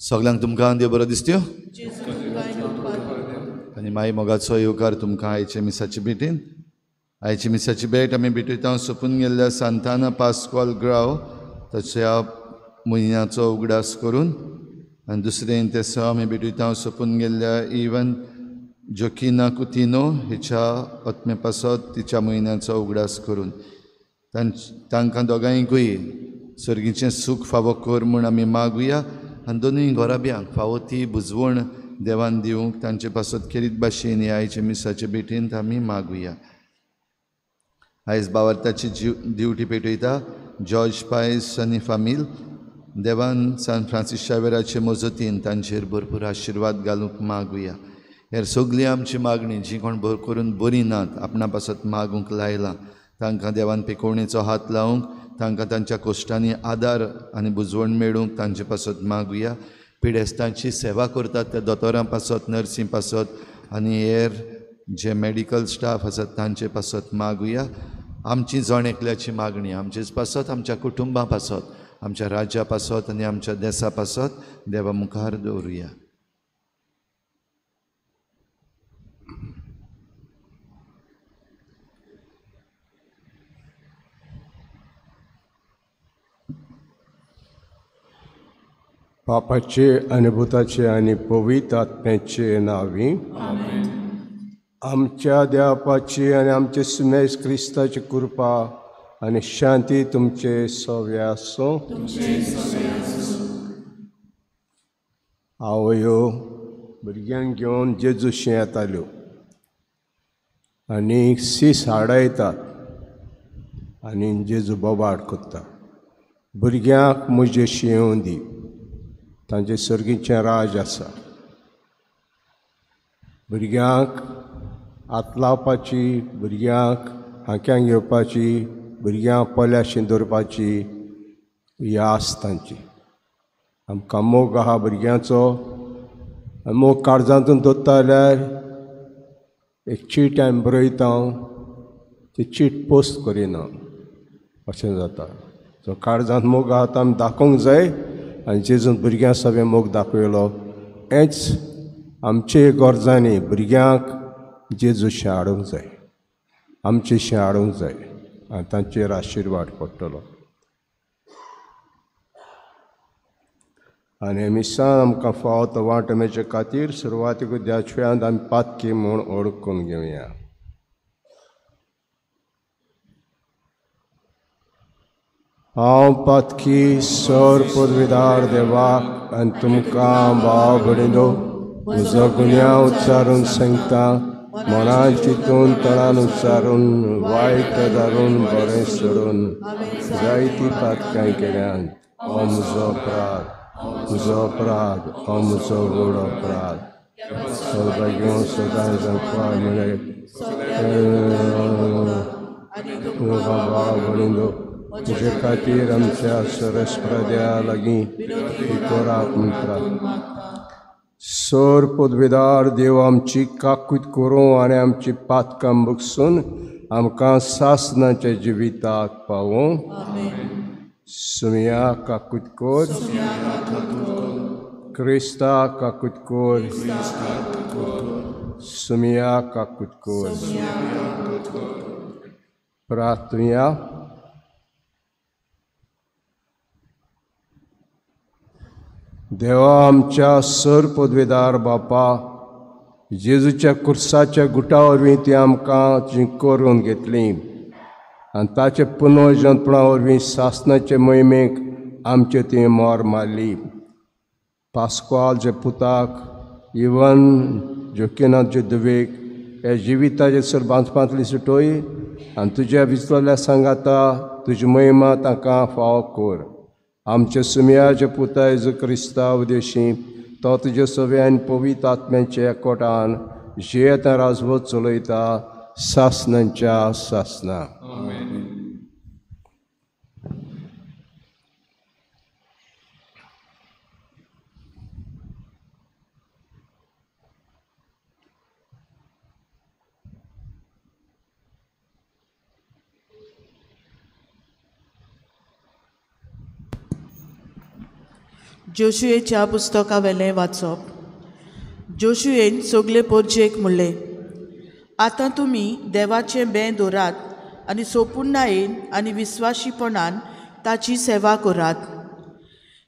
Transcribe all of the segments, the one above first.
सगळ्यांक तुमकां देव बरो दिसत्यो आनी माई मोगाचो येवकार तुमकां आयचे मिसाचे भेटीन. आयची मिसाची भेट आमी भेटयता सोंपून गेल्ल्या सांताना पास्कॉल ग्राव ताच्या म्हयन्याचो उगडास करून, आनी दुसरें तेसो आमी भेटयता सोंपून गेल्ल्या इवन जोकिना कुतिनो हिच्या आत्मे पासत तिच्या म्हयन्याचो उगडास करून तांकां दोगांयकूय सर्गीचें सूख फावो कर म्हूण आमी मागुया आनी दोनूय घराब्यांक फावो ती बुजवण देवान दिवंक तांचे पासत खेरीत भाशेन ह्या आयचे मिसाचे भेटींत आमी मागुया. आयज बावर्ताची दिवटी पेटयता जॉर्ज पायस आनी फामील. देवान सान फ्रांसीस शावेराचे मजतीन तांचेर भरपूर आशिर्वाद घालूंक मागुया. हेर सगळी आमची मागणी जी कोण भर करून बरी नात आपणा पासत मागूंक लायलां तांकां देवान पिकोवणेचो हात लावंक, तांकां तांच्या कोश्टांनी आदार आनी बुजवण मेळूंक तांचे पासत मागुया. पिडेस्तांची सेवा करतात त्या दोतोरां पासत, नर्सी पासत आनी हेर जे मेडिकल स्टाफ आसात तांचे पासत मागुया. आमची जण एकल्याची मागणी आमचेच पासत, आमच्या कुटुंबां पासत, आमच्या राज्या पासत आनी आमच्या देसा पासत देवा मुखार दवरुया. पापाचे आनी भुताचे आनी पवित्र आत्म्याचे नांवी आमच्या देवाची आनी आमचे सुमेश क्रिस्ताची कृपा आनी शांती तुमचे सवे आसूं. आवयो भुरग्यांक घेवन जेजूशी येताल्यो आनी सीस हाडयतात आनी जेजू बोबाड करता, भुरग्यांक म्हजेशी येवं दी, तांचे सर्गीचें राज आसा. भुरग्यांक हात लावपाची, भुरग्यांक हांक्यांक घेवपाची, भुरग्यांक पोल्याशी दवरपाची ही आस तांची. आमकां मोग आहा भुरग्यांचो, मोग काळजांतून दवरता जाल्यार एक चीट आमी बरयता, ती चीट पोस्ट करिना अशें जाता. सो काळजांत मोग आहा तो आमी दाखोवंक जाय आनी जेजून भुरग्यां सगळें मोग दाखयलो. हेंच आमचे गरजांनी भुरग्यांक जेजूशें हाडूंक जाय, आमचेशें हाडूंक जाय आनी तांचेर आशिर्वाद पडटलो. आनी मिसान आमकां फावो तो वांटो मेळचे खातीर सुरवातीक देवाच्या आमी पातकी म्हूण ओळखून घेवया. हांव पातकी सर पदवीदार देवाक आनी तुमकां भाव भयणीनो म्हजो गुन्यांव उच्चारून सांगता, मनान चिंतून तणान उच्चारून वायट धारून बरें सोडून जायती पातकां केल्यान. हो म्हजो अपराध, म्हजो अपराध, हो म्हजो व्हड अपराध. सौभाग्य सदां जावपा मेळ्ळे भाव भयणीनो तुजे खातीर आमच्या सरस्प्रद्या लागीं कोराक म्हणटा. सर पदवेदार देव आमची काकूत करूं आनी आमची पातकां बगसून आमकां सासनाच्या जिविताक पावूं. सुमिया काकूत कोर, क्रिस्ता काकूत कोर, सुमिया काकूत कोर. प्रार्थुया. देवा आमच्या सर पदवेदार बापा, जेजूच्या कुर्साच्या गुटा वरवीं ती आमकां जी करून घेतली आनी ताचे पुनर्जनपणा वरवीं सासणाचे मोहिमेक आमचे ती मोर मारली. पास्क्वाल जे पुताक, इवन जोकिनाचे दुवेक ह्या जिविताचे सर बांदपांतली सुटोय आनी तुज्या विचलोल्या सांगाता तुजी महिमा तांकां फावो कर. आमचे सुमयाचे पुता जेजू क्रिस्ता उदेशी तो तुजे सवे आनी पवित्र आत्म्याच्या एकवटान जियेता राजवत चलयता सासणांच्या सासना. जोशुएच्या पुस्तकावेलें वाचप. जोशुएन सगळे पोरजेक म्हणलें, आतां तुमी देवाचें बें दवरात आनी सोपुर्णायेन आनी विस्वाशीपणान ताची सेवा करात.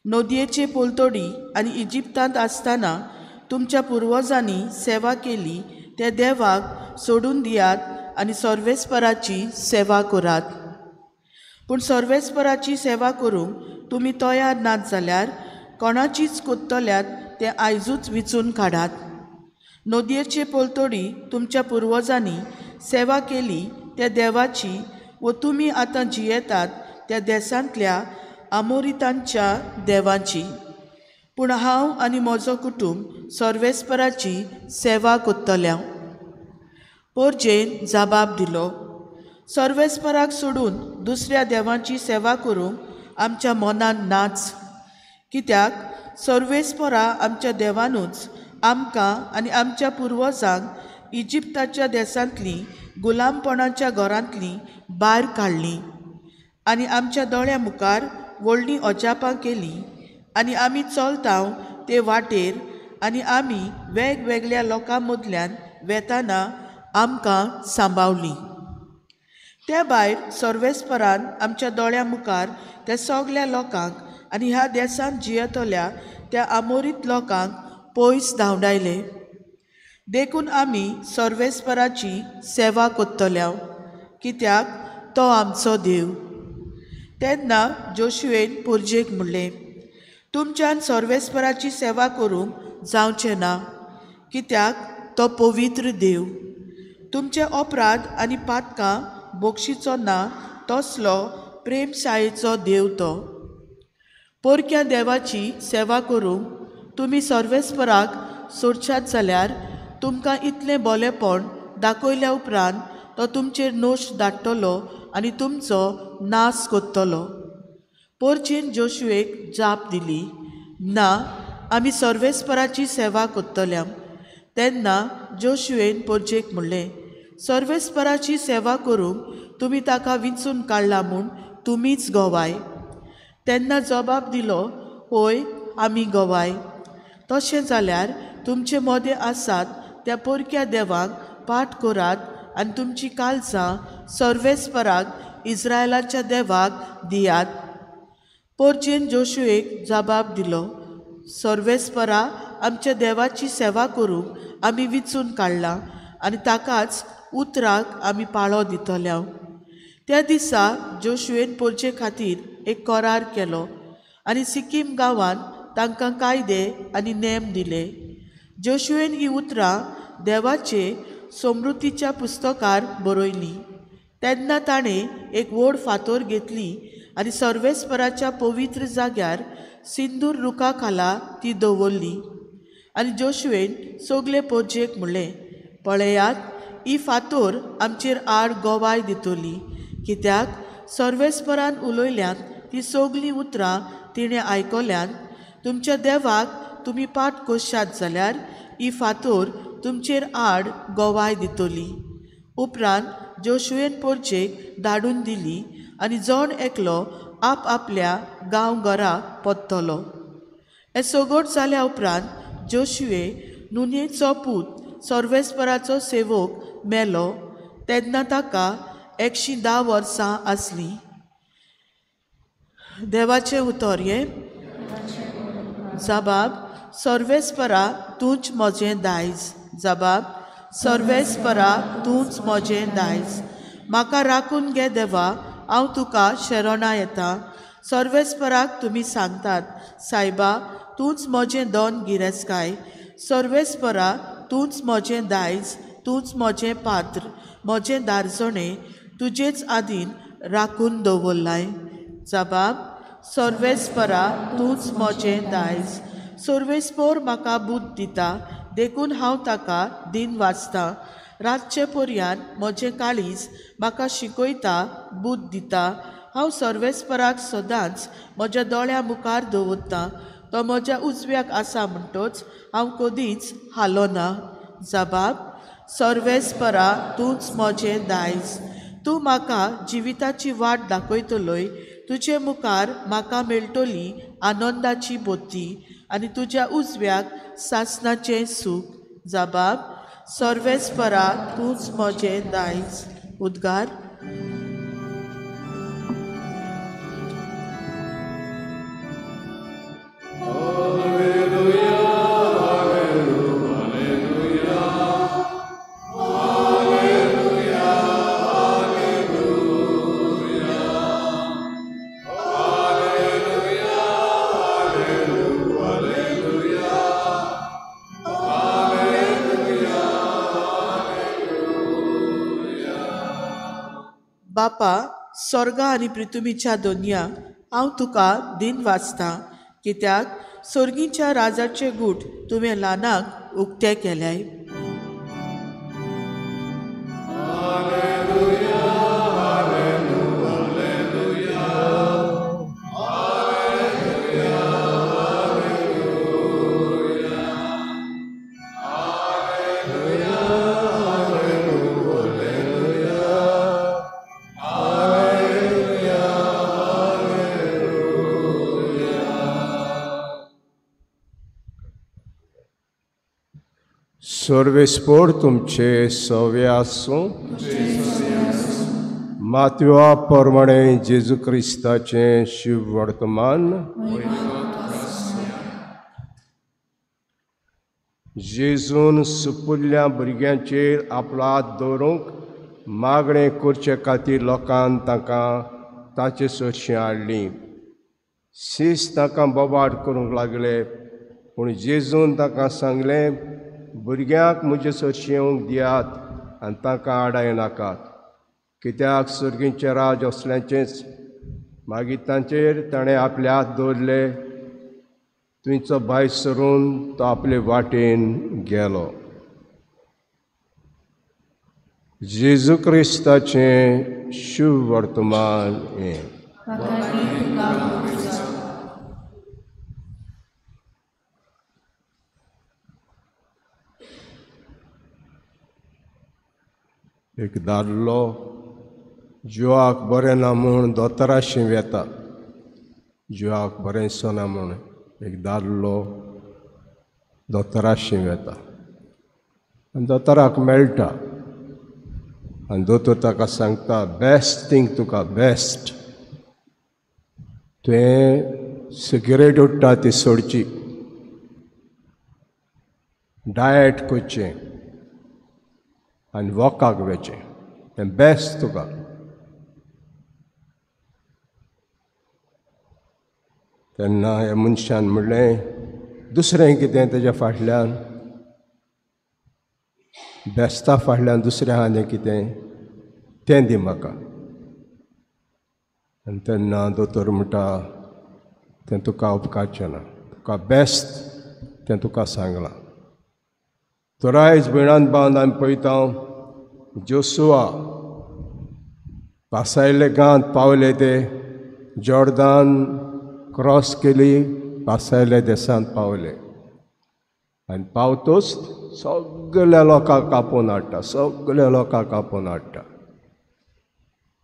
नदयेचे पलतडी आनी इजिप्तांत आसतना तुमच्या पुर्वजांनी सेवा केली त्या देवाक सोडून दियात आनी सर्वेस्पराची सेवा करात. पूण सर्वेस्पराची सेवा करूंक तुमी तयार नात जाल्यार कोणाचीच कोत्तल्यात तें आयजूच विचून काडात. नदयेचे पलतडी तुमच्या पुर्वजांनी सेवा केली त्या देवाची वो तुमी आतां जियेतात त्या देशांतल्या आमोरितांच्या देवाची. पूण हांव आनी म्हजो कुटुंब सर्वेस्पराची सेवा कोत्तल्या. पोरजेन जबाब दिलो, सर्वेस्पराक सोडून दुसऱ्या देवांची सेवा करूंक आमच्या मनान नाच. कित्याक सर्वेस्परा आमच्या देवानूच आमकां आनी आमच्या पुर्वजांक इजिप्ताच्या देशांतलीं गुलामपणाच्या घरांतलीं भायर काडलीं आनी आमच्या दोळ्या मुखार व्हडलीं अजापां केलीं आनी आमी चलता ते वाटेर आनी आमी वेगवेगळ्या लोकां मदल्यान वेताना आमकां सांबावलीं. त्या भायर सर्वेस्परान आमच्या दोळ्या मुखार त्या सगळ्या लोकांक आनी ह्या देशांत जियेतल्या त्या आमोरीत लोकांक पयस धांवडायले. देखून आमी सर्वेस्पराची सेवा कोत्तल्या, कित्याक तो आमचो देव. तेन्ना जोशुएन पोरजेक म्हणलें, तुमच्यान सर्वेस्पराची सेवा करूंक जावचें ना, कित्याक तो पवित्र देव. तुमचे अपराध आनी पातकां बक्षीचो ना तसलो प्रेमशायेचो देव तो. पोरक्या देवाची सेवा करूंक तुमी सर्वेस्पराक सोडशात जाल्यार तुमकां इतलें बोलेपण दाखयल्या उपरांत तो तुमचेर नोश धाडटलो आनी तुमचो नाश कोत्तलो. पोरजेन जोशुएक जाप दिली, ना, आमी सर्वेस्पराची सेवा कोत्तल्या. तेन्ना जोशुएन पोरजेक म्हणलें, सर्वेस्पराची सेवा करूंक तुमी ताका विंचून काडला म्हूण तुमीच गवाय. तेन्ना जबाब दिलो, होय, आमी गवाय. तशें जाल्यार तुमचे मोदें आसात त्या पोरक्या देवांक पाठ करात आनी तुमची काळजां सर्वेस्पराक इस्रायलाच्या देवाक दियात. पोरजेन जोशुएक जबाब दिलो, सर्वेस्परा आमच्या देवाची सेवा करूंक आमी विंचून काडला आनी ताकाच उतराक आमी पाळो दितल्या. त्या दिसा जोशुएन पोरजे खातीर एक करार केलो आनी सिक्कीम गांवांत तांकां कायदे आनी नेम दिले. जोशुएन ही उतरां देवाचे समृद्धीच्या पुस्तकार बरयलीं. तेन्ना ताणें एक व्हड फातोर घेतली आनी सर्वेस्पराच्या पवित्र जाग्यार सिंदूर रुखा खाला ती दवरली. आनी जोशुएन सगळे पोरजेक म्हणलें, पळयात, ही फातोर आमचेर आड गवाय दितली, कित्याक सर्वेस्परान उलयल्यान ती सगळीं उतरां तिणें आयकल्यान. तुमच्या देवाक तुमी पाठ कोशात जाल्यार ही फातोर तुमचेर आड गवाय दितली. उपरांत जोशुएन पोरजेक धाडून दिली आनी जण एकलो आपआपल्या गांव घरा परतलो. हें सगट जाल्या उपरांत जोशुए नुनेचो पूत सर्वेस्पराचो सेवक मेलो. तेन्ना ताका 110 वर्सां आसलीं. देवाचें उतर हें. जबाब सर्वेस्परा तूंच म्हजें दायज। जबाब सर्वेस्परा तूंच म्हजें दायज। म्हाका राखून घे देवा, हांव तुका शरणां येता। सर्वेस्पराक तुमी सांगतात, सायबा तूंच म्हजें दोन गिरेस्काय। सर्वेस्परा तूंच म्हजें दायज, तूंच म्हजें पात्र, म्हजें दारजणें तुजेच आदीन राखून दवरलाय। जबाब सर्वेस्परा तूंच म्हजें दायज। सर्वेस्पर म्हाका बुद्द दिता, देखून हांव ताका दिन वाचतां। रातचे पर्यान म्हजें काळीज म्हाका शिकयता, बुद्द दिता। हांव सर्वेस्पराक सदांच म्हज्या दोळ्या मुखार दवरतां। तो म्हज्या उजव्याक आसा म्हणटच हांव कदींच हालो ना। जबाब सर्वेस्परा तूंच म्हजें दायज। तूं म्हाका जिविताची वाट दाखयतलोय। तुजे मुखार म्हाका मेळटली आनंदाची बोती आनी तुज्या उजव्याक सासणाचें सूख। जबाब सर्वेस्परा तूंच म्हजें दायज। उद्गार। बापा स्वर्गा आनी पृथ्वीच्या दोनया, हांव तुका दिन वाचतां, कित्याक स्वर्गीच्या राजाचे गूट तुवें ल्हानाक उक्ते केल्याय। सर्वेस्पोर तुमचे सवे आसूं। मातवा प्रमाणे जेजू क्रिस्ताचें शिव वर्तमान। जेजून सुपुल्ल्या भुरग्यांचेर आपलो हात दवरूंक मागणें करचे खातीर लोकान तांकां ताचे सरशीं हाडली। शीस तांकां बोबाट करूंक लागले, पूण जेजून तांकां सांगलें, भुरग्यांक म्हजे सरशीं येवंक दियात आनी तांकां आडाय नाकात, कित्याक सर्गीचें राज असल्याचेंच। मागीर तांचेर ताणें आपले हात दवरले, थंयचो भायर सरून तो आपले वाटेन गेलो। जेजू क्रिस्ताचें शुभ वर्तमान हें। एक दादलो जिवाक बरें ना म्हूण दोतोराशी वेता। जिवाक बरें ना म्हूण एक दादलो दोतोराशी वेता आनी दोतोराक मेळटा आनी दोतोर ताका सांगता, बेस्ट थींग तुका, बेस्ट, तुवें सिगरेट उडटा ती सोडची, डायट करचें आनी वॉकाक वचचें, तें बेस्ट तुका। तेन्ना ह्या मनशान म्हणलें, दुसरें कितें तेज्या फाटल्यान, बेस्ता फाटल्यान दुसरें आनी कितें तें दी म्हाका। आनी तेन्ना दोतोर म्हणटा, तें तुका उपकारचें ना, तुका बेस्ट तें तुका सांगलां। तर आयज भयणान बांद आमी पळयता, जोसुआ पासायल्ले गांत पावले, ते जॉर्दान क्रॉस केली, पासायल्ल्या देशांत पावले आनी पावतोच सगल्या लोकांक आपोवन हाडटा, सगल्या लोकांक आपोवन हाडटा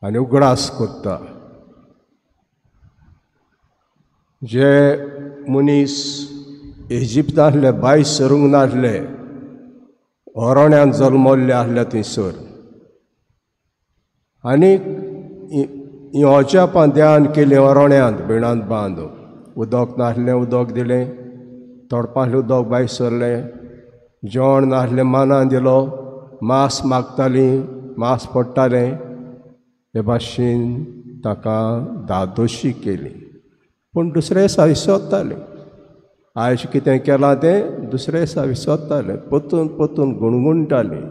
आनी उगडास करता। जे मनीस इजिप्तांतले भायर सरूंक नासले, ओरोण्यान जल्मल्ले आसले थंयसर, आनी अजापां ध्यान केलें ओरोण्यांत, बिणांत बांद, उदक नासलें उदक दिलें, तोडपांतलें उदक भायर सरलें, जेवण नासलें मानान दिलो, मांस मागतालीं मांस पडटालें. हे भाशेन ताका धादोशी केली. पूण दुसरे दिसा विसरतालें. आयज कितें केलां तें दुसरे दिसा विसरतालें. परतून परतून गुणगुणटालीं,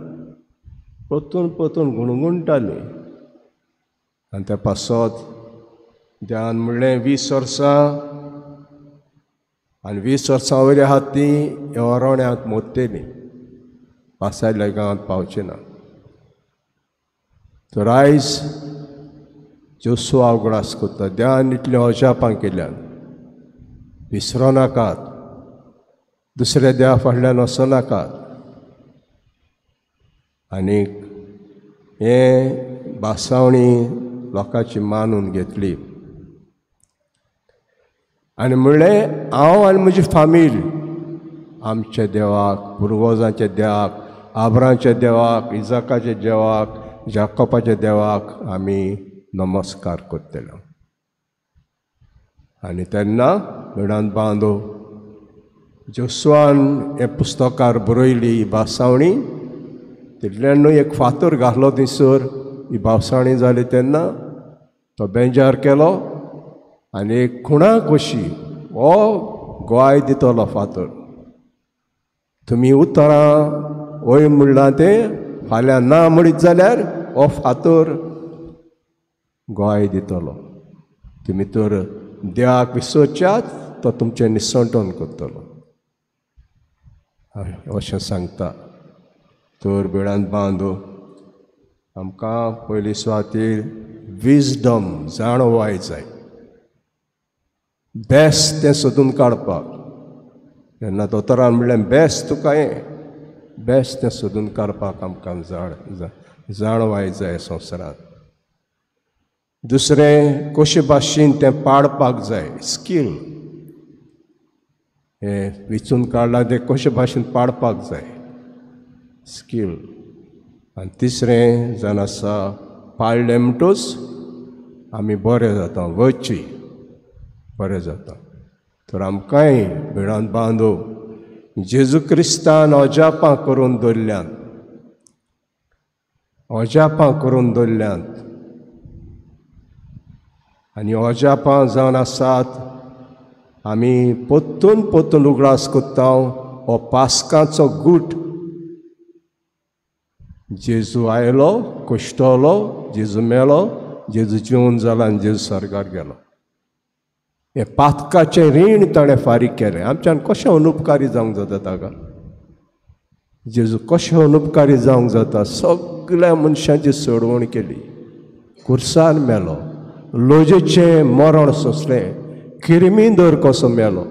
परतून परतून गुणगुणटालीं. आनी त्या पासत ध्यान म्हणलें 20 वर्सां आनी 20 वर्सां वयली आहात तीं ह्या अरण्यांत मोत्तेलीं, पासायल्या गांवांत पावचें ना. तर आयज जोसुआ उगडास करता, ध्यान इतलें अजापां केल्यान विसरो नाकात, दुसऱ्या देवा फाटल्यान वचो नाकात. आनीक हें बासावणी लोकांची मानून घेतली आनी म्हणलें हांव आनी म्हजी फामील आमच्या देवाक, पुर्वजांच्या देवाक, आब्रांच्या देवाक, इजाकाच्या देवाक, जाकोबाच्या देवाक आमी नमस्कार करतले. आनी तेन्ना वेळान बांदो जोसुआन हे पुस्तकार बरयली ही भासावणी. तितल्यान न्हू एक फातर घातलो थंयसर, ही भासावणी जाली तेन्ना तो बेंजार केलो आनी एक खुणा कशी हो गोवाय दितलो फातर. तुमी उतरां वय म्हणलां तें फाल्यां ना म्हणीत जाल्यार हो फातर गोवाय दितलो. तुमी तर देवाक विसरच्यात तो तुमचें निसंटन करतलो अशें सांगता. तर बेळान बांदो आमकां पयली सुवातेर विजडम जाणवाय जाय, बेस्ट तें सोदून काडपाक. तेन्ना दोतोरान म्हणलें बेस्ट तुका हें, बेस्ट तें सोदून काडपाक आमकां जाणवाय जाय संवसारांत. दुसरें कशे भाशेन तें पाडपाक जाय, स्कील हें विचून काडलां तें कशे भाशेन पाडपाक जाय, स्कील. आनी तिसरें जावन आसा पाळ्ळें म्हणटूच आमी बरें जाता, वच्ची बरें जाता. तर आमकांय भेडान बांदो जेजू क्रिस्तान अजापां करून दवरल्यात, अजापां करून दवरल्यात. आनी अजापां जावन आसात आमी परतून परतून उगडास करता हो पास्काचो गूट. जेजू आयलो, कश्टलो, जेजू मेलो, जेजू जिवन जाला आनी जेजू सर्गार गेलो. हें पातकाचें रीण ताणें फारीक केलें. आमच्यान कशें अनुपकारी जावंक जाता ताका? जेजू कशें अनुपकारी जावंक जाता? सगळ्या मनशांची सोडवण केली, कुर्सान मेलो, लोजेचें मरण सोंसलें, किरमींदर कसो मेलो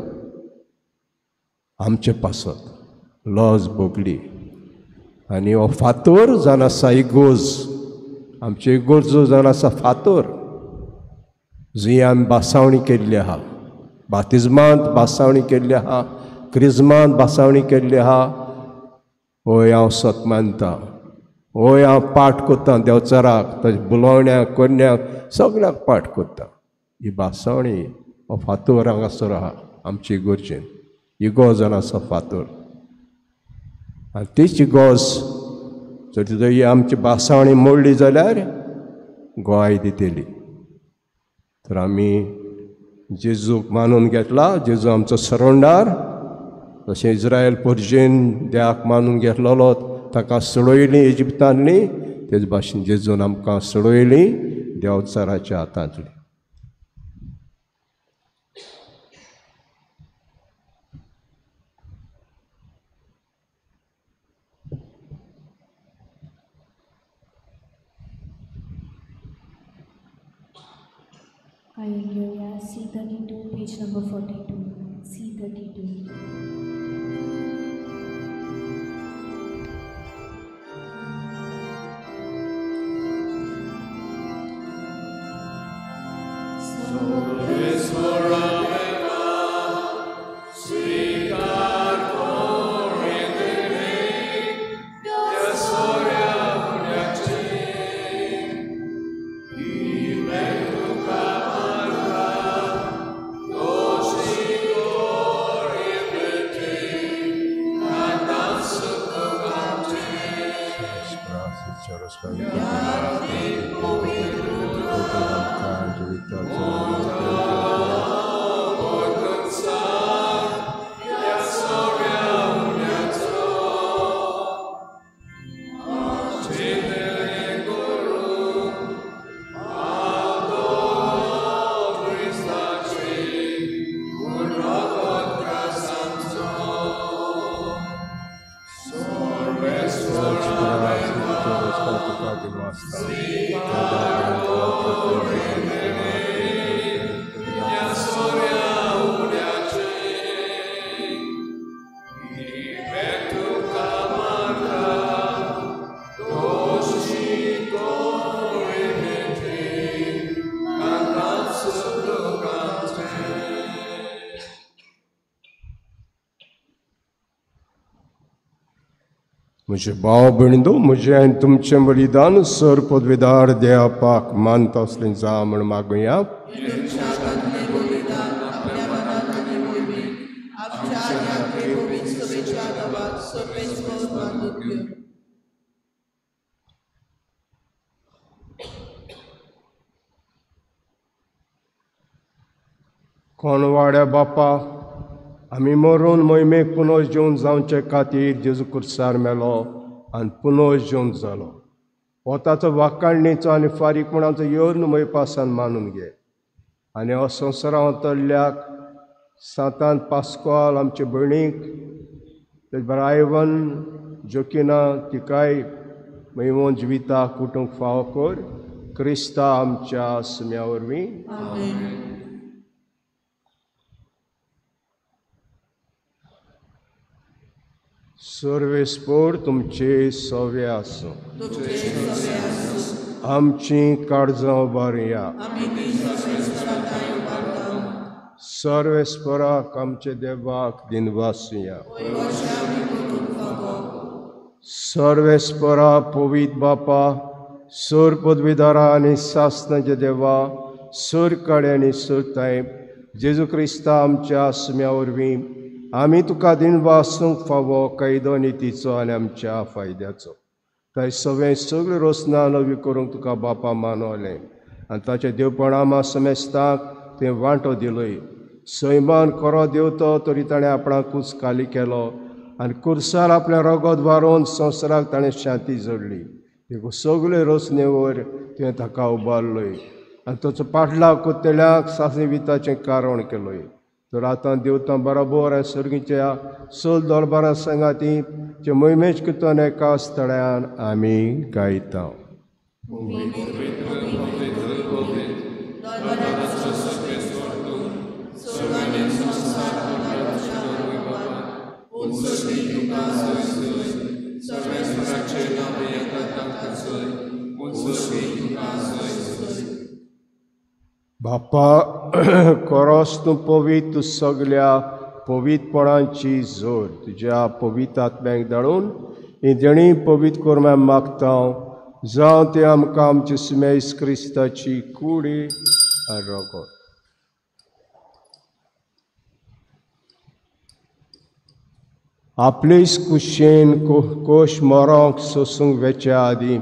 आमचे पासत, लज भोगली. आनी हो फातोर जावन आसा इगोर्ज, आमची इगोर्ज जावन आसा फातोर, जी आमी बासावणी केल्ली आहा, बातिज्मांत बासावणी केल्ली आहा, क्रिज्मांत बासावणी केल्ली आहा. हय हांव सत मानता, हय हांव पाठ करता देवचाराक, तशें बुलोवण्याक कोन्याक सगळ्याक पाठ करता. ही बासावणी हो फातोर हांगासर आहा आमची इगोर्जेन, इगोर्ज जावन आसा फातोर. आनी तीच इगोर्ज जर ही आमची बासावणी मोडली जाल्यार गोवाय दितली. तर आमी जेजूक मानून घेतला, जेजू आमचो सरोंडार. तशें इज्रायल पोर्जेन देवाक मानून घेतलेलो, ताका सोडयली इजिप्तांतली, तेच भाशेन जेजून आमकां सोडयली देवचाराच्या हातांतली. Hallelujah. C32, page number 42. C32. Glory in the म्हजे भाव भयणींनो, म्हजें आनी तुमचें बलिदान सर पदवेदार देवापाक मानता असलें जावं म्हूण मागुया. कोणवाड्या बापा, आमी मरून मोहिमेक पुनर्जीवन जावचे खातीर जेजू कुर्सार मेलो आनी पुनर्जीवन जालो. हो ताचो वाखाणणेचो आनी फारीकपणाचो येवन मोयपासान मानून घे आनी हो संवसारांत अंतरल्याक सांतान पास्कोआल आमचे भयणीक, तेज बरोबर आयवन जोकिना तिकाय महिमोन जिविताक उठूंक फावो कर, क्रिस्ता आमच्या सुम्या वरवीं. सर्वेस्पोर तुमचे सवे आसूं. आमची काळजां उबारुया. सर्वेस्पोराक आमचे देवाक दिनवासुया. सर्वेस्पोरा पवित्र बापा, सोर पदवीदारा आनी सासनाचे देवा, सोर काडे आनी सोर तायब जेजू क्रिस्ता आमच्या सुम्या वरवीं आमी तुका दिनवासूंक फावो कायदो नितीचो आनी आमच्या फायद्याचो. थंय सगळें सगळ्यो रोसना नवी करूंक तुका बापा मानवलें आनी ताच्या देवपणा समेस्ताक तुवें वांटो दिलोय. सैमान खरो देवतो तरी ताणें आपणाकूच खाली केलो आनी कुर्सार आपलें रगत वारोवन संवसाराक ताणें शांती जोडली. देखून सगळ्यो रोसनेवर तुवें ताका उबारलोय आनी ताचो पाटलाव कोत्तल्याक सासणी विताचें कारण केलोय. तर आतां देवतां बरोबर आनी सर्गीच्या सोल दरबारा सांगाती जे मोहिमेच किर्तन एका स्थळ्यान आमी गायता. बापा, खरोच तूं पवित्र, तूं सगल्या पवित्रपणाची जोड. तुज्या पवित्र आत्म्याक धाडून ही देणी पवित्र करूंक मागता, जावं तें आमकां आमचे सुमेस क्रिस्ताची कुडी आनी रगत. आपलेच कुशेन कोश मरोंक सोसूंक वेच्या आदीं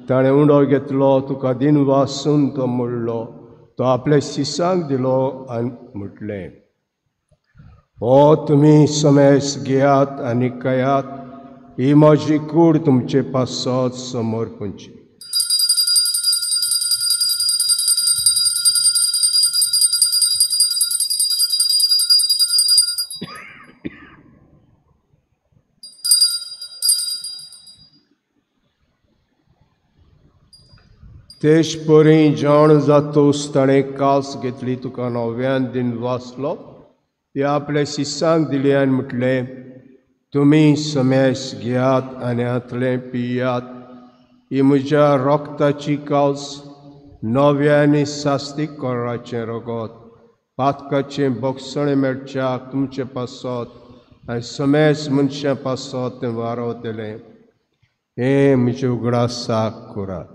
ताणें उंडो घेतलो, तुका दिनवासून तो मोडलो, तो आपल्या शिसांक दिलो आनी म्हटलें, हो तुमी समेस घेयात आनी खायात, ही म्हजी कूड तुमचे पासत समर्पणची. तेच परी जाण जातोस ताणें कास घेतली, तुका नव्यान दिन वाचलो, ती आपल्या शिसांक दिली आनी म्हटलें, तुमी समेस घेयात आनी हांतलें पियात, ही म्हज्या रक्ताची कास, नव्या आनी सास्तीक कराचें रगत, पातकाचें बोगसणें मेळच्याक तुमचे पासत आनी समेस मनशां पासत तें वारवतलें. हें म्हजें उगडासाक करात.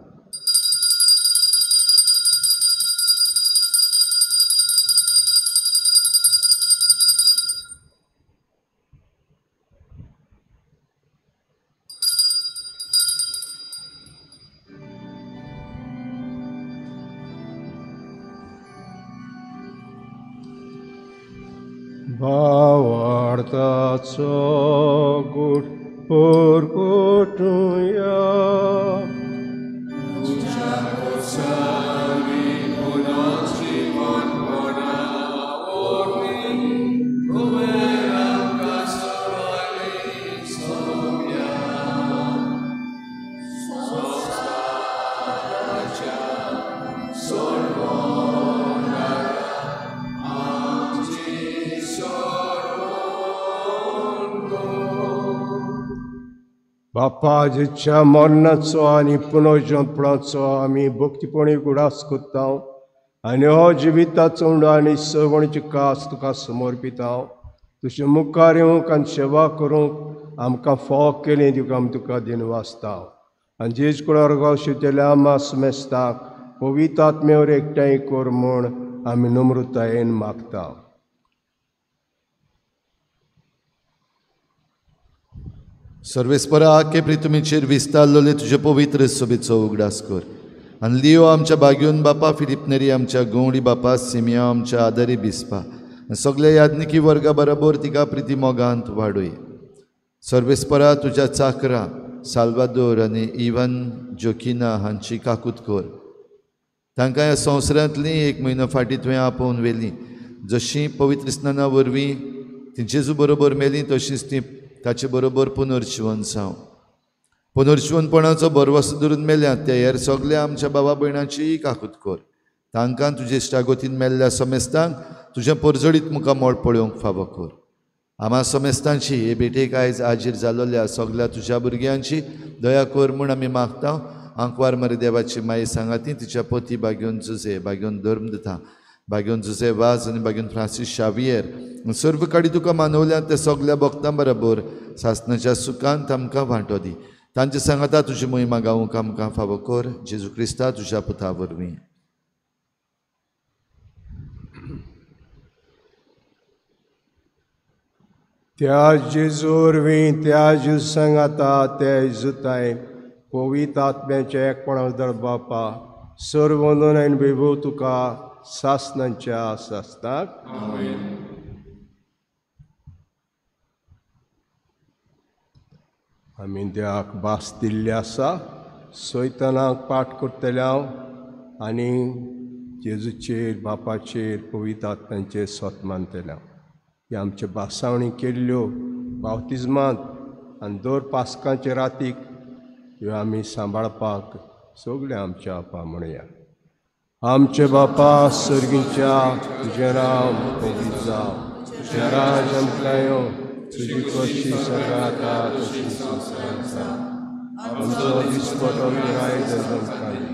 भावार्थाचो गूट परगटुया. बापा, जेच्या मरणाचो आनी पुनर्जनपणाचो आमी भक्तीपणी उगडास करता आनी हो जिविताचो उंडो आनी सवणीची कास तुका समर्पिता. तुजे मुखार येवंक आनी सेवा करूंक आमकां फोव केली तुका आमी तुका दिनवासता. आनी जेज कुळार शिवतेल्या मास मेस्ताक पवित्र आत्म्यावर एकठांय कर म्हूण आमी नम्रतायेन मागता. सर्वेस्परा आखे प्रितुमीचेर विस्तारलेले तुजे पवित्र सभेचो उगडास कर आनी लियो आमच्या बाग्योन बापा, फिलीप नेरी आमच्या गवळी बापा, सिमिया आमच्या आदारी बिस्पा सगल्या याज्ञिकी वर्गा बरोबर तिका प्रिती मोगांत वाडय. सर्वेस्परा तुज्या चाकरा साल्वादोर आनी इवन जोकिना हांची काकूत कर. तांकां ह्या संवसारांतली एक म्हयनो फाटीं तुवें आपोवन व्हेली. जशी पवित्र स्नाना वरवीं ती जेजू बरोबर मेली तशीच ती ताचे बरोबर पुनर्जिवन जावं. पुनर्जिवनपणाचो भरवंसो धरून मेल्यात त्या हेर सगल्या आमच्या बाबा भयणांचीय काकूत कर. तांकां तुजे इश्टागतीन मेल्ल्या समेस्तांक तुजें परजळीत मुखामळ पळोवंक फावो कर. आमा समेस्तांची हे भेटेक आयज आजीर जालोल्या सगल्या तुज्या भुरग्यांची दया कर म्हूण आमी मागता. आंकवार मरे देवाची माई सांगाती तिच्या पती बाग्योन जुजे, बाग्योन धर्म दिता, बाग्योन जुजे वाज आनी बाग्योन फ्रांसीस शावियर सर्व काडी तुका मानवल्या त्या सगल्या भक्तां बरोबर सासनाच्या सुखांत आमकां वांटो दी. तांचे सांगाता तुजी मोहिमा गावूंक आमकां फावो कर. जेजू क्रिस्ता तुज्या पुता वरवीं. त्या जेजू वरवीं, त्या जेजू सांगाता, त्या जेजुताय पवित्र आत्म्याच्या एकपणा दर बापा सर्व वंदन आनी वैभव तुका सासनाच्या सासनाक. आमी देवाक भास दिल्ली आसा, सैतानाक पाठ करतले हांव आनी जेजूचेर बापाचेर पवित्र आत्म्यांचेर सोत मानतले हांव. ही आमचे भासावणी केल्ल्यो बावतिज्मांत आनी दर पास्कांचे रातीक ह्यो आमी सांबाळपाक सगळें आमच्या आपा म्हणया. आमचे बापा सर्गीच्या, तुजें नांव पवित्र जावं, तुजें राज आमकां येवं, तुजी कशी सगळ्या तशी संवसारांत जावं. आमचो दिसपटो आयज आमकां दी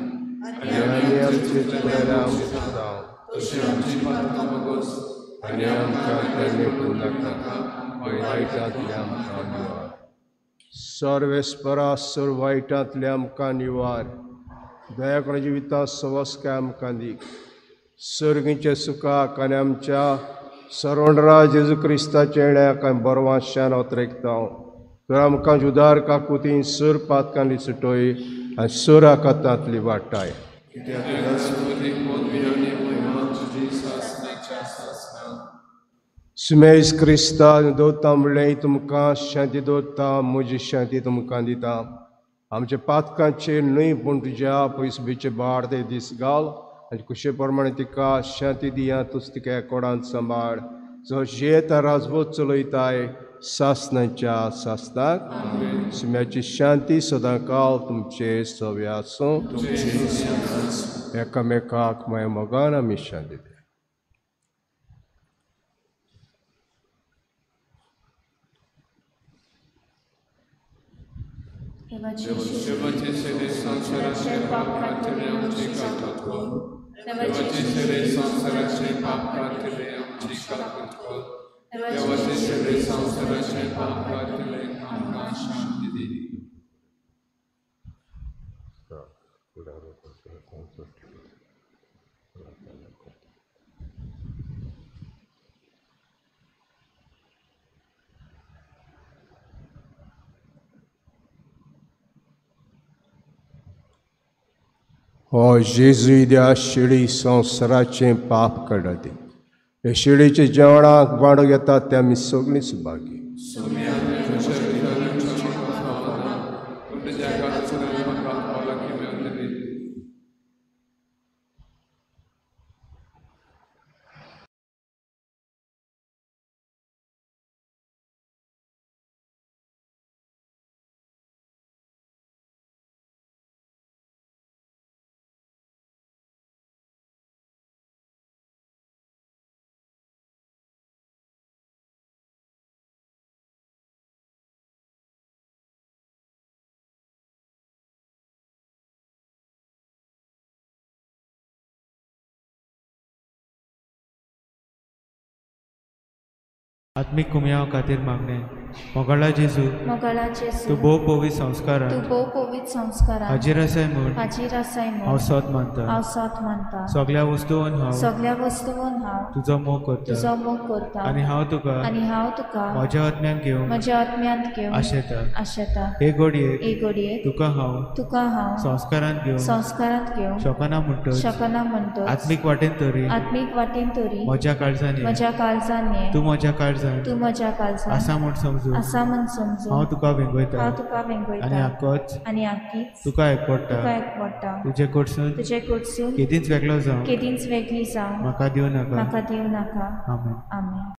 आनी आमी आमचे चुकलेल्या आमकां जावं तशी आमची पातकां भोगोस आनी आमकां तेन्ना करूं नाका, वायटांतल्या आमकां निवार. सर्वेस्परा सर्व वायटांतल्या आमकां निवार. दया करून जिविता सवस्काय आमकां दी. सर्गीच्या सुखाक आनी आमच्या सर्वणरा जेजू क्रिस्ताच्या येण्याक आमी बरवाशान अतरेकता. तर आमकां जुदार काकुतीन सर पातकांनी सुटय आनी सर आकातांतली वाटाय. सुमेज क्रिस्ता दवरता म्हणलें तुमकां शांती दवरता, म्हजी शांती तुमकां दिता. आमच्या पातकांचेर न्हय पूण तुज्या पयसबीचे बाड ते दीस घाल आनी कुशे प्रमाणे तिका शांती दिया. तूं तिका एकोडान सांबाळ जो जियेता राजवट चलयताय सासनाच्या सासनाक. सुम्याची शांती सदांकाल तुमचे सवे आसूं. एकामेकाक माय मोगान आमी शांती दिया. देवाचे सेवे संवसाराचे पाप काडटले आमची काकूत कर. देवाचे सेवे संवसाराचे पाप काडटले आमची काकूत कर. देवाचे सेवे संवसाराचे पाप काडटले आमकां शांती दी. हो जेजू त्या शिळी संवसाराचें पाप काडटा. हे शिळीच्या जेवणाक वांटो घेतात ते आमी सगळीं सुभागी. आत्मीक कुमयाव खातीर मागणें. मोगाळा जेजू, मोगाळा जेजू, तूं भोव पवित्र संस्कारान, तूं भोव पवित्र संस्कारान हाजीर आसाय म्हूण, हाजीर आसाय म्हूण हांव सोद मानता, हांव सोद मानता. सगळ्या वस्तून हांव, सगळ्या वस्तून हांव तुजो मोग करता, तुजो मोग करता. आनी हांव तुका, आनी हांव तुका म्हज्या आत्म्यान घेवन, म्हज्या आत्म्यांत घेवन आशेता, आशेता. हे घडयेक, हे घडयेक तुका हांव, तुका हांव संस्कारांत घेवन, संस्कारांत घेवन शकना म्हणटच, शकना म्हणटच आत्मीक वाटेन तरी, आत्मीक वाटेन तरी म्हज्या काळजान, म्हज्या काळजान ये, तूं म्हज्या काळजान, तूं म्हज्या काळजान आसा म्हूण समजून, आसा म्हूण समजून हांव तुका वेंगयता, हांव तुका वेंगयता. आनी आकोच, आनी आकीच तुका एकवडटा, तुका एकवडटा. तुजे कडसून, तुजे कडसून केदींच वेगळो जावं, केदींच वेगळी जावं म्हाका दिवं नाका, म्हाका दिवं नाका. आमेन. आमेन.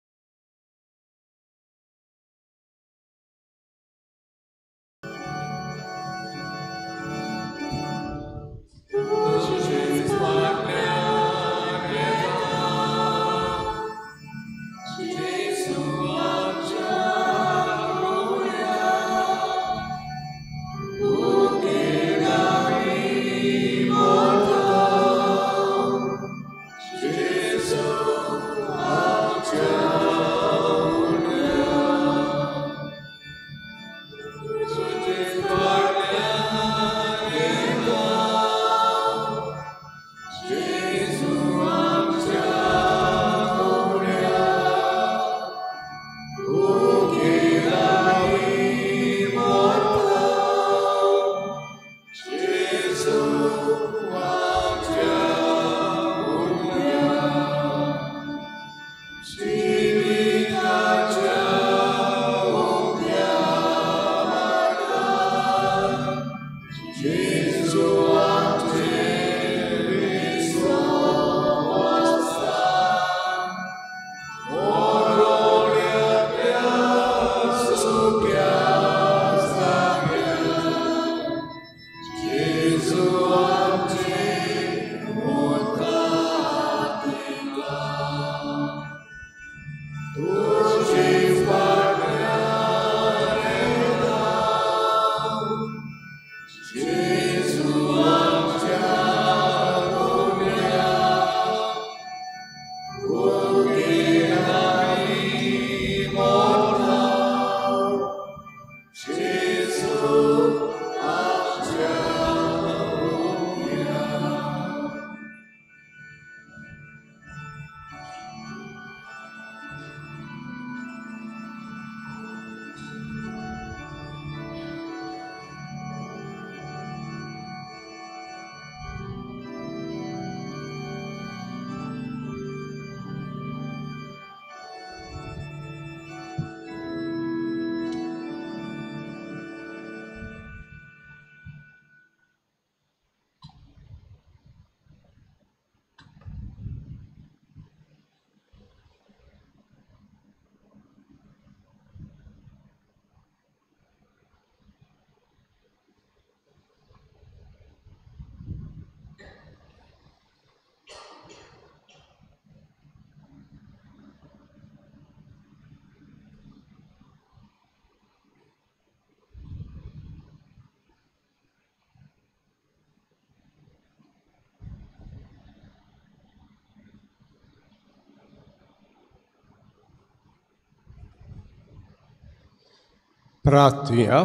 प्रार्थुया.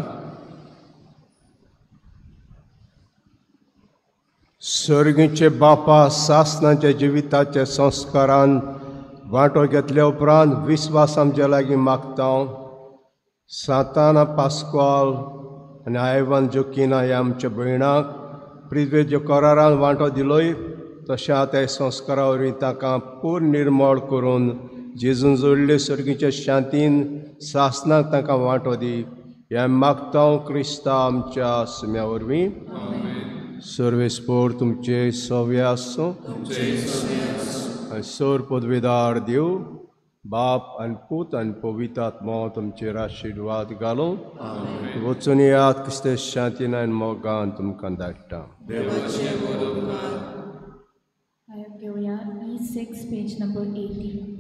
सर्गीचे बापा, सासनाच्या जिविताच्या संस्कारान वांटो घेतल्या उपरांत विस्वास आमच्या लागीं मागता. सांताना पास्क्वाल आनी आयवन जोकिना ह्या आमच्या भयणाक प्रिजवेच्या करारान वांटो दिलोय, तशें आतां संस्कारा वरवीं तांकां पूर्ण निर्मळ करून जेजून जोडले सर्गीच्या शांतीन सासनाक तांकां वांटो दी. ह्या मागता क्रिस्ता आमच्या सुम्या वरवीं. सर्वेस्पोर तुमचे सव्य आसूं आनी सोर पदवेदार देव बाप आनी पूत आनी पवित्र आत्मो तुमचेर आशिर्वाद घालूं. वचून यात क्रिस्ते शांतीन आनी मोगान तुमकां धाडटा. घेवया E6 page number 80.